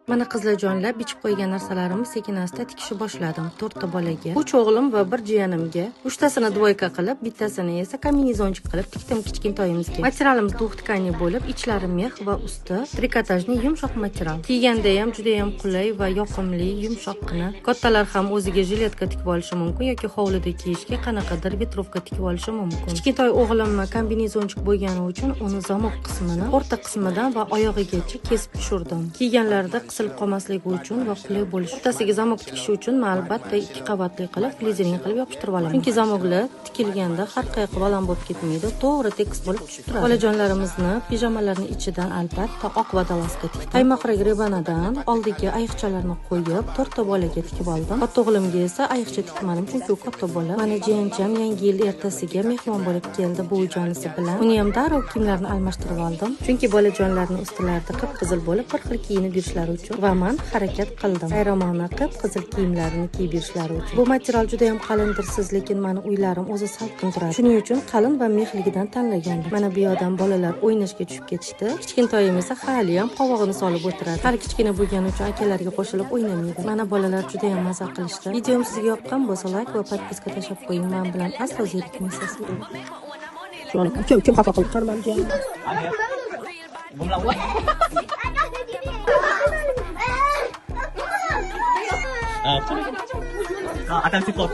Mana qizlarjonlar, bichib qo'ygan narsalarimni sekin-asta tikishni boshladim. 4 ta bolaga, 3 o'g'lim va 1 jiyanimga, 3 tasini двойка qilib, bittasini esa комбинезончик qilib tikdim kichkintoyimizga. Materialimiz двухткани bo'lib, ichlari мех va usti трикотажный yumshoq material. Kiyganda ham juda ham qulay va yoqimli, yumshoqqina. Kattalar ham o'ziga жилетка tikib olishi mumkin yoki hovlida kiyishga qanaqadir ветровка tikib olishi mumkin. Kichkintoy o'g'limni комбинезончик bo'lgani uchun uni замок qismini o'rta qismidan va oyog'igacha kesib tushirdim. Kiyganlarida qisilib qolmasligi uchun va qulay bo'lishi. O'rtasiga замок tikishi uchun men albatta 2 qavatli qilib флизелин qilib yopishtirib olaman. Chunki замок lar tikilganda har qayoqqa baland bo'lib ketmaydi, to'g'ri tekis bo'lib tushib turadi. Bolajonlarimizni pijamalarning ichidan albatta oq водолазка tikdim. Qaymoqroq rebanadan oldiga ayiqchalarni qo'yib, 4 ta bolaga tikib oldim. Katta o'g'limga esa ayiqcha tikmadim, chunki u katta bola. Mana jiyancham yangi yil ertasiga mehmon bo'lib keldi buvijonisi bilan. Uni ham darrov kiyimlarini almashtirib oldim, chunki bolajonlarning ustilarida qip-qizil bo'lib bir xil kiyinib yurishlari uchun va men harakat qildim. Bayramona qip-qizil kiyimlarini kiyib yurishlari uchun. Bu material juda ham qalindirsiz, lekin meni uylarim o'zi salqin turadi. Shuning uchun qalin va мех ligidan tanlagandim. Mana bu yoqdan bolalar o'ynashga tushib ketishdi. Kichkintoyim esa hali ham qovog'ini solib o'tiradi. Hali kichkina bo'lgani uchun akalariga qo'shilib o'ynamaydi. Mana bolalar juda ham maza qilishdi. Videom sizga yoqqan bo'lsa, like va подписка tashlab qo'ying. Men bilan aslo zerikmaysiz. Kim xafa qildi? Qarman jiyan. Akan sipot.